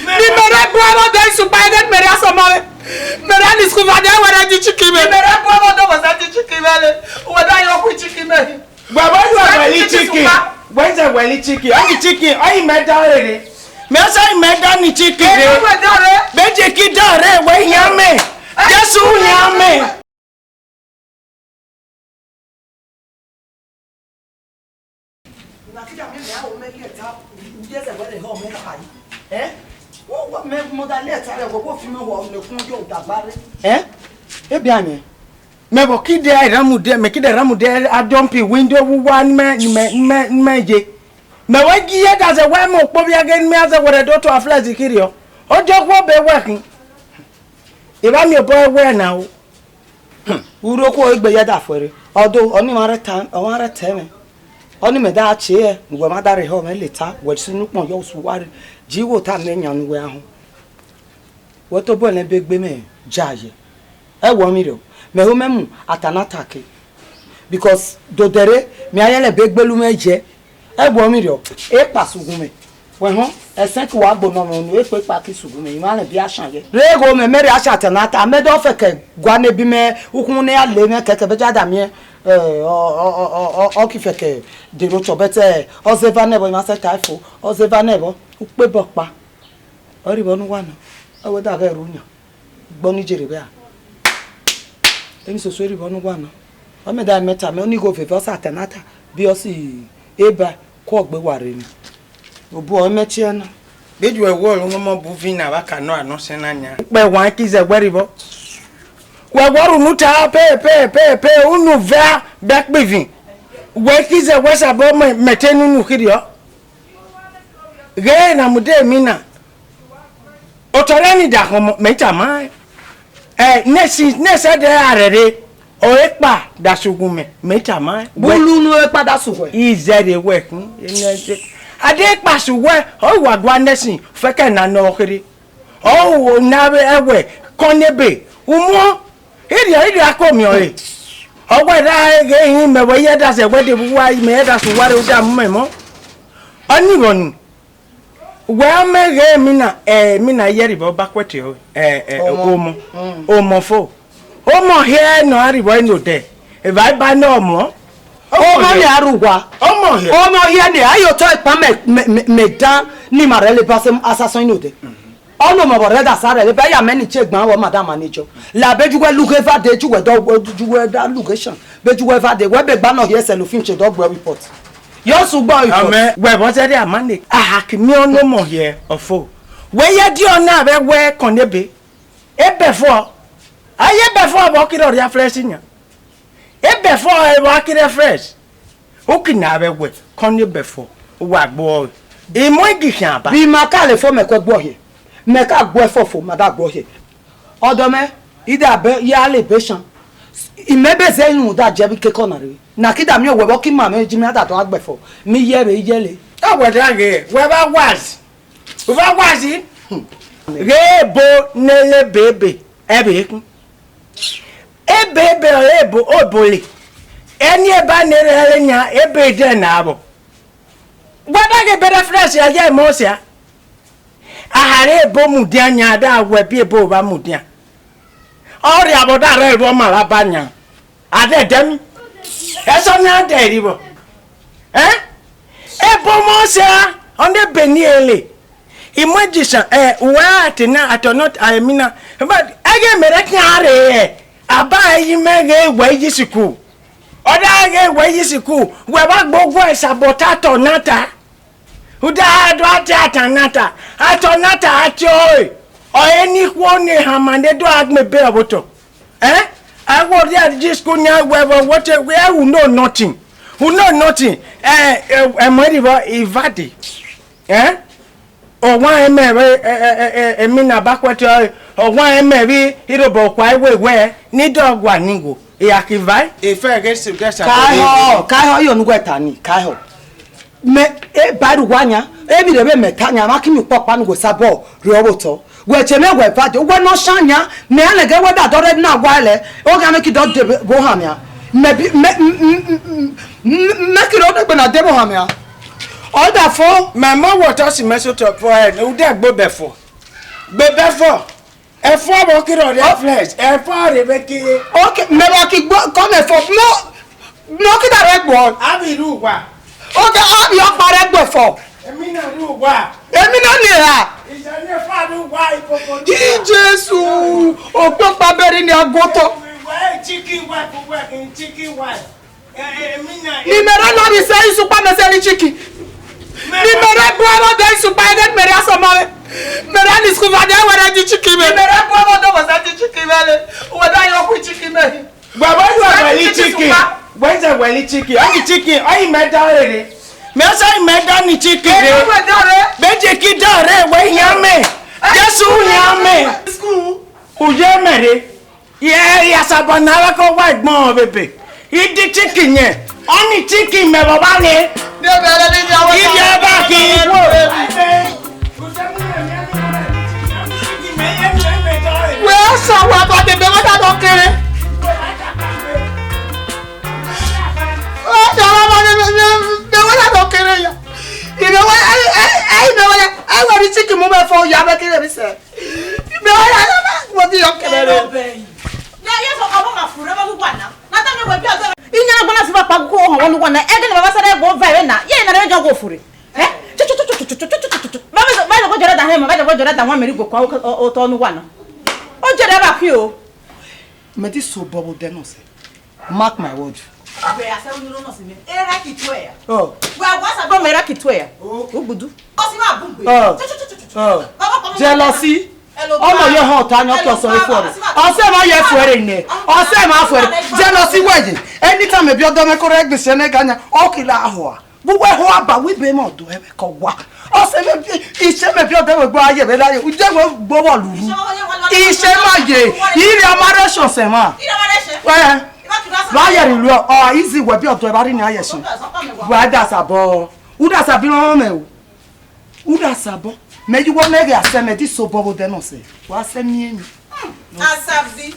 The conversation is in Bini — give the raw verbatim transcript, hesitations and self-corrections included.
Ni mẹ rre bu ẹmwẹ odẹ isu kpa ẹdẹ, mẹ rre asọmọ mwẹ. Mẹ rre ni school va dẹ wẹ rẹ di chicken mẹ. Mẹ rre bu ẹmwẹ odẹ wẹ sa di chicken mẹ le. Wẹ da yọ ku chicken mẹ. Wẹ vbe yu wẹli chicken. Wẹ zẹ wẹli chicken. Ọni chicken, ọni mẹ da rere. Mẹ sa mẹ da ni chicken re. Ẹ wẹ da re. Be je ki da re, wẹ yan mẹ. Jesu yan mẹ. Na kida mẹ mẹ aro mẹ ke ta, u ye zẹ wẹ rẹ họ mẹ kha yi. Eh? Wo, wo, mẹ mother lẹ ta rẹ, wo, wo fi mẹ họ mẹ kun yo dagba re. Eh? Ebianẹ. Mẹ vbe kide ramude, mẹ kide ramude, a jump window wu wa ni mẹ, ni mẹ, ni mẹ, ni mẹ ye. Mẹ wẹ gi ye da zẹ wẹ mẹ okpo via ghe ni mẹ a zẹ wẹrẹ do to a flex kiri ọ. Ọ jọ khuo be wẹ khin. Evba miẹn obọ ẹwẹ na o. Urhu okhuo egbe ya da fuẹre. Ọdo, ọni mwa rẹ ta, ọ mwa rẹ ta ẹmwẹ. Ọni mẹ da tie ẹre, ne uwẹ ma da rre họ mwẹ leta, wẹ sunu ukpọn yọ usu uwa rre. Ji wo ta mẹ yan ne uwẹ ahọn. Wẹ tobọ nẹ be gbe mẹ ja ye. Ẹ wọ mi rọ. Mẹ ho mẹ mu ata na ta ke. Because dodẹre, mẹ a yẹlẹ be gbelu mwẹ ye. Ẹ wọ mi rọ. Ekpa sugun mẹ. Wẹ họn, ẹsẹn ki wa gbo nọ mẹ unu, ekpa ekpa ki sugun mẹ, I ma rẹn bi asan ye. Rre gho mẹ, mẹ rhie asan ata na ta, mẹ dọ fẹkẹ gua ne bi mẹ, ukhun ne a le mwẹ kẹkẹ, bẹjẹ a da miẹn, ẹ, ọ, ọ, ọ, ọ, ọ, ọ ki fẹkẹ de rre otọ, but, ẹ, ọ zẹ eva nẹ vbọ, I ma sẹ ta fo, ọ zẹ eva nẹ vbọ, ukpe bọ kpa. Ọ rhie vbọ ne uwa nọ, ọ wẹ da ghẹ ru yan, gbe ọni jere vbe a. Emwi soso rhie vbọ ne uwa nọ. Ọ mẹ da mẹ ta mẹ, ọni gho veve, ọ sa ta na ta, bi ọ si eba, ku ọ gbe wa rre ni. Obu ọ mẹ tie na. Gbeju ẹwọ ọre ọmọ bu vin na vbe aka nọ anọ sẹ na yan. Ukpẹ wa ki zẹ wẹ rhie vbọ. Wẹ wọ rhie unu ta pe, pe, pe, pe, unu vẹ bẹ kpivin. Wẹ ki zẹ wẹ sabọ mẹ, mẹ te ne unu khirriọ. Ghe na mude emwi na. Otọ rẹ ni da khọmọ, mẹ tama. Ẹ, nẹsi, nẹsẹ dẹ a rẹrẹ. Ọ ekpa da sughu mẹ, mẹ tama. Bulu nu ekpa da sughu ẹ. Izẹrẹ wẹ khin, enẹse. A de ekpa sughu ẹ, ọ wa gua nẹsi, fẹkẹ na nọ kherhe. Ọ wo na vbe ẹwẹ, kọn nebe, umọ, irriọ, irriọ a ko miẹn ọre. Ọ wẹ ra ghe hin mẹ wẹ ye da sẹ wẹ de vbe uwa, mẹ ye da sẹ uwa rre, u da mu mẹ mọ. Ọ ni vbọ ni. Wẹ a mẹ ghe emwi na, ẹ, emwi na ye rhie vbọ ba kuẹte ọ, ẹ, ẹ, ọmọ. Ọmọ. Mm. Ọmọ fo. Ọmọ hiẹ nọ a rhie vbọ eno dẹ. Evba ba nọ ọmọ. Ọmọ hiẹ. Ọmọ ni a rre uwa. Ọmọ hiẹ. Ọmọ hiẹ ni a ye otọ ekpa mẹ, mẹ, mẹ, mẹ dan ni ma rẹ le ba sẹ asasọn ino dẹ. Mm. Ọ nọ mọ vbe rẹ da sa rẹ le ba ya mẹ ni che gban vbọ ma da manage. La be ju wẹ lughe va de ju wẹ dọ, ju wẹ da location. Be ju wẹ va de, wẹ be gba nọ hiẹ sẹ lo fin che dọ gbe report. Yo sugbo iko. Amẹ, wẹ vbọ zẹrriọ a manage. A ha ki miẹn ọnọmọ hiẹ ọfo. Wẹ ye die ọna vbe wẹ kọn nebe. Ebe fo. A ye ebe fo vbe ọ kire ọ rria fresh yan. Ebe fo vbe ọ kire fresh. U ki na vbe wẹ kọn nebe fo. U wa gbe ọre. I mu igi khian ba. Vbe ima ka le fo mẹ kue gbe ọhiẹ. Mẹ ka gbe fo fo, ma da gbe ọhiẹ. Ọdọ mẹ, I da bẹ ya le be shan. Imẹ be zẹ inu da jẹ vbe ikekọ na rre. Na kida miẹn wẹ vbe ọ ki ma mẹ ji mẹ a da dọ a gbe fo. Mi ye vbe I ye le. A wẹ da ghe, wẹ vbe a waz. U vbe a waz? Ghe ebo ne le bebe, ẹ vbe khin. Ebe ebe ọre ebo, obo le. Ẹni eba ne rre ẹre yan, ebe dẹ na vbọ. Wẹ da ghe bẹrẹ fresh ya ye mọ sia. A ha rre ebo mudian yan, a da wẹ bi ebo vba mudian. Ọ rhie abọ da rre ẹvbo ọmọ ra ba yan. A dẹ dẹ mi. Ẹsọ ni a dẹ rhie vbọ. Ẹn? Ebo mọ sia, ọ ne ebe ni ele. I mu ẹdison, ẹ, uwa te na, atọ nọ, a, emwi na. But, ẹghe mẹ rẹ khian rre, ẹ, a ba ẹre yi mẹ ghe wẹ yi sikul. Ọ da ghe wẹ yi sikul, wẹ vba gbe oguẹ sabọ ta atọ na ta. Uda do a tie atan na ta, atọ na ta a tie ọre. Ọ re ni khuo ne hama ne do a gbẹn ebe ọvbotọ. Ẹn? A wo rhie ji school yan wẹ vbe wo te, wẹ u know nothing. U know nothing. Ẹ, ẹ, ẹmọ rhie vbọ ivade. Ẹn? Ọwan ẹmẹ vbe, ẹ, ẹ, ẹ, ẹ, emwi na ba kuẹte ọre. Ọwan ẹmẹ vbe irobọ okua iwe wẹ, ni dọ gua ni wo. Iyakivai. Efe ghe si ghe sa. Kaihọ, kaihọ, iyo nu wẹ ta ni, kaihọ. Mẹ, e ba ru wa yan, emwi rẹ vbe mẹ ta yan, ma ki mi ukpọkpa nu wẹ sabọ rre ọvbotọ. Wẹ che mẹ wẹ vade, wẹ nọ shan yan, mẹ a nẹgẹ wẹ da dọrẹ na wa lẹ, ọ gha mẹ ki dọ de vbe ohan mẹ a. Mẹ bi, mẹ, m-, m-, m-, m-, m-, mẹ ki rọ degbe na de vbe ohan mẹ a. Ọ da fo. Mẹ mọ wẹ otọ si mẹ sotọ fo ẹ, u de gbe obẹ fo. Bebe ẹfọ, ẹfọ vbe ọ kere ọrriẹ flesh, ẹfọ rre vbe kere. Okay, mẹ wa ki gbo, kọ mẹ fọ, no, no kida rẹ gbọ. Avbe irhu uwa. Oga, avbe ọkpa rẹ gbọ fọ. Emina rre uwa. Emina ni ra. Ijani ẹfọ rre uwa, ikoko ni ra. Jesu, okpokpa bẹrẹ ni aguotọ. Uwa chicken wife, uwa chicken wife. Ni mẹ rẹ na vbe sẹ isukpa mẹ sẹ ni chicken. Ni mẹ rẹ bu ẹvbo dẹ isukpa ẹdẹ ni mẹ rẹ asọ ma mwẹ. Mẹ rẹ ni school va dẹ wẹ rẹ di chicken mẹ. Ni mẹ rẹ bu ẹvbo dẹ wẹ sẹ di chicken mẹ le. Wẹ da yọ khu chicken mẹ. Wẹ wẹ wẹ wẹ ni chicken. Wẹ zẹ wẹ ni chicken. Ọ ni chicken, ọ ni mẹ da rere. Mẹ sa ni mẹ da ni chicken re. Mẹ je ki da re wẹ yan mẹ. Jesu yan mẹ. School. U ye mẹ re. Ye, ya sabọ na vbe kọ wa egbọn bebe. I di chicken yẹn. Ọ ni chicken mẹ vbe ọba nẹ. Iye ba ki wo. Wẹ sọ wa ba de bẹ wẹ da dọ kere. Wẹ sọ wa ba de bẹ wẹ da dọ kere ya. Ine wẹ, ẹ, ẹ, ẹ, ine wẹ, ẹ wẹ ni chicken mu mẹ fọ ya mẹ kere mi sẹ. Mẹ ọ ya na wo di yọ kẹmẹ rẹ. Ya, ya, so, ọmọ ma fure, ọmọ lugha na. Na ta mẹ wẹ bi ọdọ. Iyan na gbọna si va kpa ko họn wọlu wana. Ẹgẹ ne baba sẹrẹ gbo va ẹre na. Ye na rẹ jọ gbo fure. Eh? Ba me, ba me ko jọra da hẹ ma, ba me ko jọra da wan mẹ ri gbo kwa otọ nu wana. O jẹrẹ ba khin o. Mẹ ti so bọ vbe odẹ nọ sẹ. Mark my word. Wẹ asẹ unu nọ si mẹ. Era ki tuẹ ya. Oh. Wẹ wa sa bọ mẹ era ki tuẹ ya. Oh. Ugbudu. Ọ si ma bun gbe. Oh. Oh. Jealousy. Ọmọ ye họn ọta yan ọkẹ ọsọ efu ẹre. Ọsẹ ma ye efu ẹre nẹ. Ọsẹ ma efu ẹre. Jealousy wẹ ye. Anytime ebi ọdọ mẹ kọrọ ẹgbẹ sẹ nẹ ganya. Ọ kila hua. Vbe uwẹ hua ba wẹ ibe mẹ ọdọ ẹmwẹ kọ wa. Ọsẹ mẹ bi, isẹ mẹ bi ọdọ ẹmwẹ gbe a ye vbe la ye. Uje wẹ gbe vbọ lulu. Isẹ ma ye. Ire a ma rẹ sẹ ọsẹ ma. Ẹ. Vbe a ye rhie iruẹ, ọ, easy wẹ bi ọdọ ẹmwẹ a rhie ni a ye sẹ. Vbe a da sabọ. U da sabọ rọnrọn mẹ o. U da sabọ. Mẹ yi wọ mẹ ghe asẹ mẹ di so bọ vbe odẹ nọ sẹ. Wa sẹ miẹn mi. Asabi.